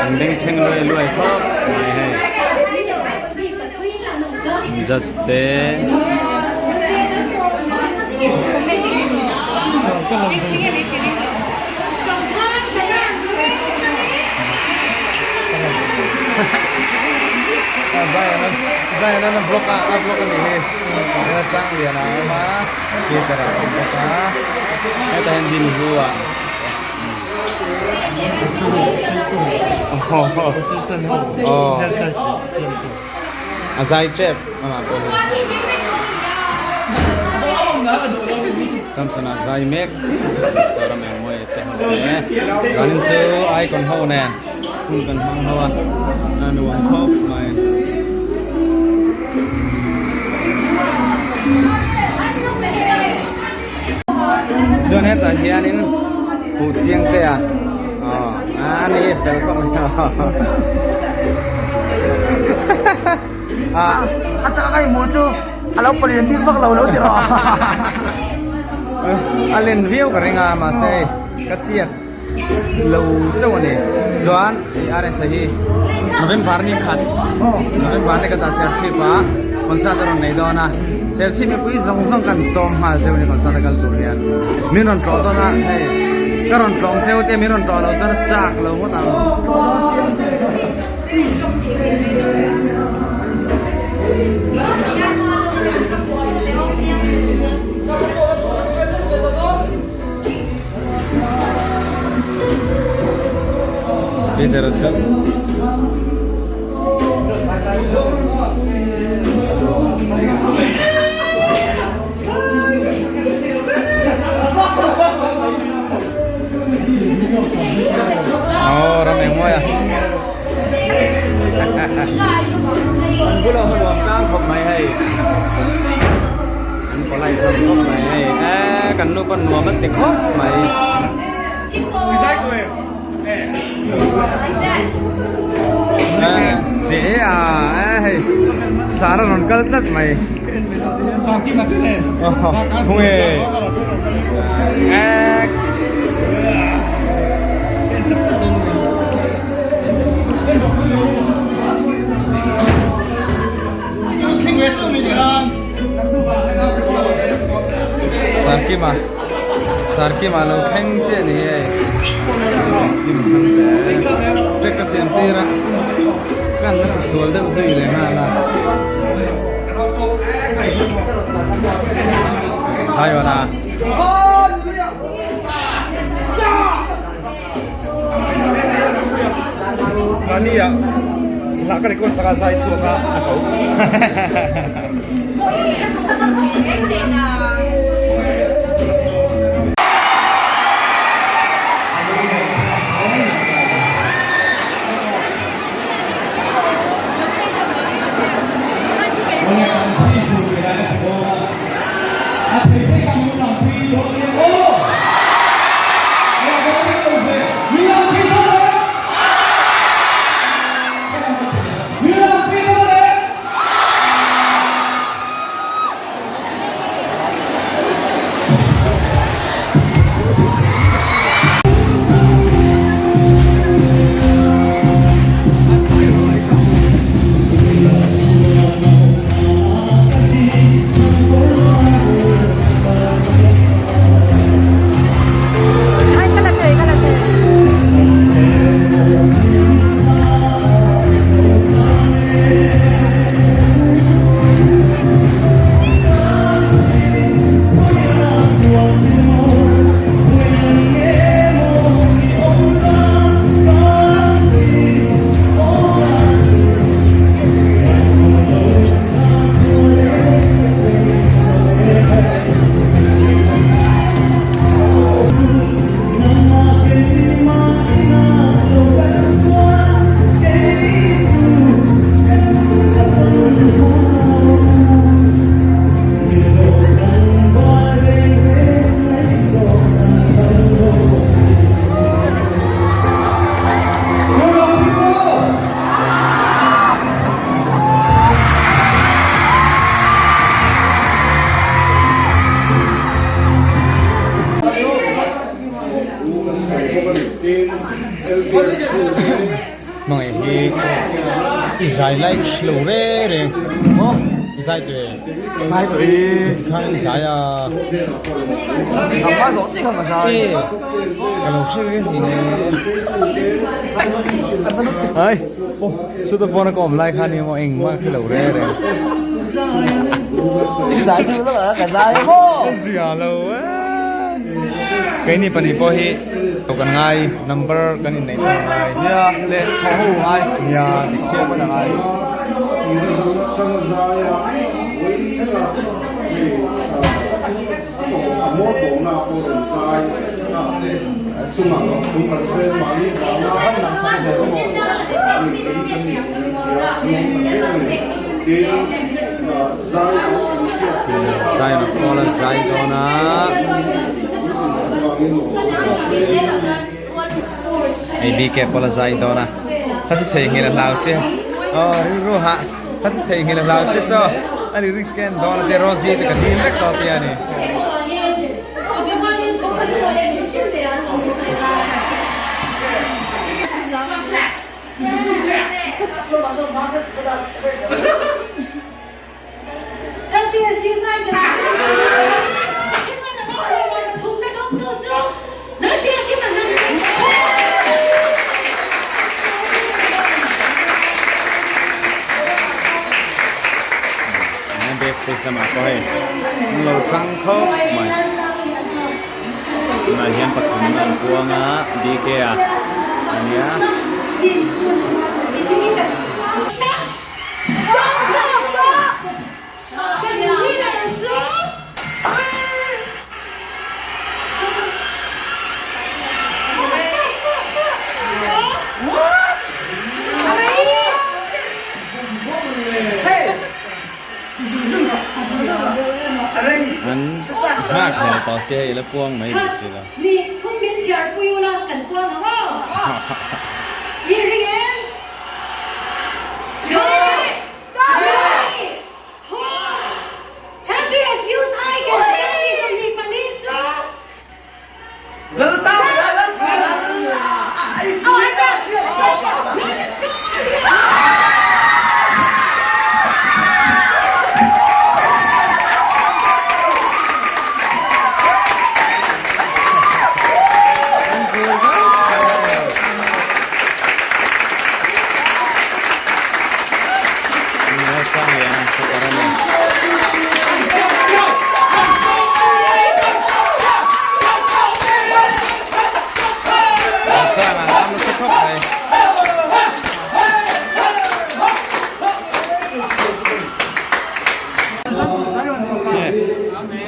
An bengchheng luai luai khawp mai hei judge te Zion a vlog a a vlog a nih hi Sangliana a awm a Peter a awm bawk a hetah hian Dinhlua a zai tep amah pawh hi Samsona zai mek Zoram Engmawia te ho nen chuanin chu icon ho nen hun kan hmang ho a a nuam khawp mai. Chuan hetah hianin fuh chiang te a aw a ni fel khawp mai a a tak a hmuh chu a lo palian bik vak lo lo ti rawh a len viau ka ring a mahse ka tiat lo chauh a ni chuan hei RSA hi November ni khat November ni khatah Serchhip ah concert a rawn nei dawn a Serchhip mipui zawng zawng kan sawm nghal cheu a ni concert a kal tur hian min rawn tlawh dawn a hei ka rawn tlawng cheu te min rawn tlawh loh chuan a chak lo ngawt ang. Peter chu Aw ram eng mawi a An bula hun awm tlang khawp mai hei An polite hlawm khawp mai hei e kan nu pawn nuam a ti khawp mai. Hreh a e hei sar a rawn kal tlat mai. Hung e ek. Sarkima Sarkima lo thleng chiah ni hei Kim chhang te track ka siam tir a kan nasa sual deuh zui leh nghal a Zion a Mahnia hla ka record sak a zai chhuak a a zo. Hmangaih hi i zai lai lo re reng maw i zai tawh em? Zai tawh e. Khan i zai a. Nangmah zawh chiah khan ka zai. E ka lo hre reng ni e. Ai chutah pawna ka awm lai khan emaw engmah khi lo re reng. I zai chu lo a ka zai maw. Ka zia lo e. Keini pahnih pawh hi lo kan ngai number kan inneih pawh a ngai. Nia leh thawh ho a ngai. Nia dik chiah pawh a ngai. Zai an kawl a zai dawn a. Hei BK pawh la zai dawn a. Hla chu theihnghilh a hlau sia. Aw rilru hah hla chu theihnghilh a hlau sia saw a lyrics ka en dawn a te Rosie te ka dil vek tawh tia ni. Backstage lamah pawh hei an lo chang khawp mai tunah hian pathum an puang a BK a ania. An nghak hlel tawh sia i la puang mai duh si lo.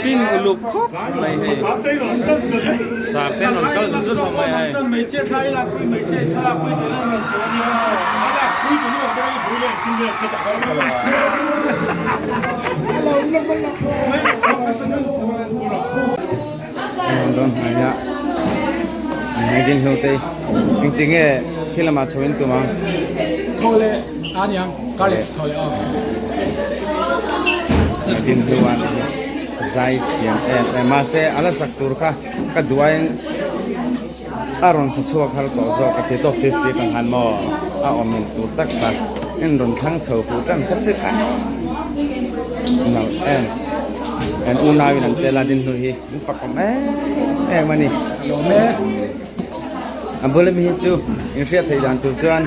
Pin uluk khawp mai hei sar te an rawn kal zut zut hlawm mai hei. Dawn hnai a engtin hnu te engtin nge khi lamah chho in tum ang. Tho leh a niang ka leh tho leh aw. Engtin hnu a ni hi zai thiam em em mahse a la sak tur kha ka duh aiin a rawn sa chhuak har tawh zawk a ti top 50 tang han maw a awm in tur tak kha in rawn thlang chho fuh tan kha chiah a nalh em an unau in an tel a din hnu hi an fak awm em em a ni a bula mi hi chu in hriat theih dan tur chuan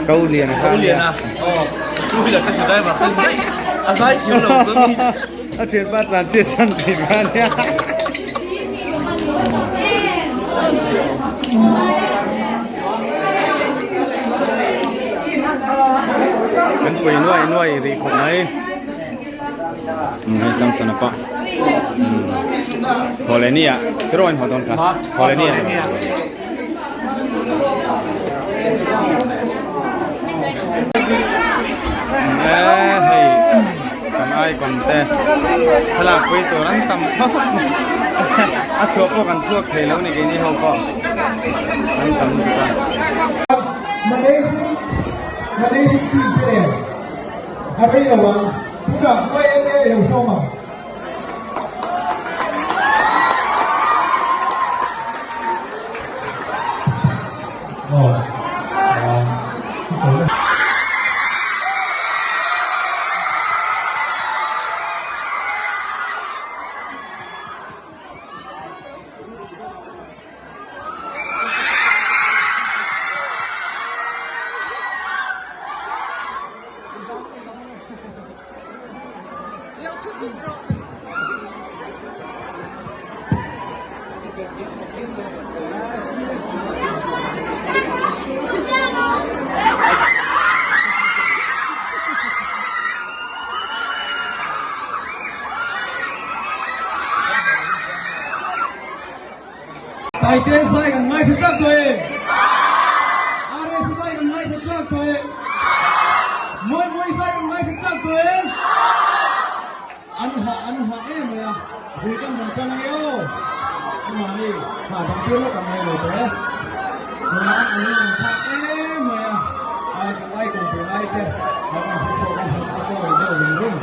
ko lian kha a nia a thianpa tlan chiah chhan thei kha a nia. Kan pui nuai nuai rih khawp mai hei Samson a pawh haw leh nia ka rawn haw dawn kha haw leh nia hei kan icon te thlalak pui tur an tam khawp a chhuah pawh kan chhuak thei lo ni keini ho pawh an tam lutuk a. Malaysian Malaysian team te nen a rei lo ang tunah YMA a lo sawm ang. Aw. Taite zai kan ngaithla chak tawh e. RS zai kan ngaithla chak tawh e. Mawi mawi zai kan ngaithla chak tawh e. An hah an hah em mai a, bul kan rawn tan ange aw. Amahni hah dang tir lawk ang ngai lo teh. Chuan an in an phak em mai a, ai kan ai kum tur ai te, kan hre chhuak a, a pawh deuh ring ring.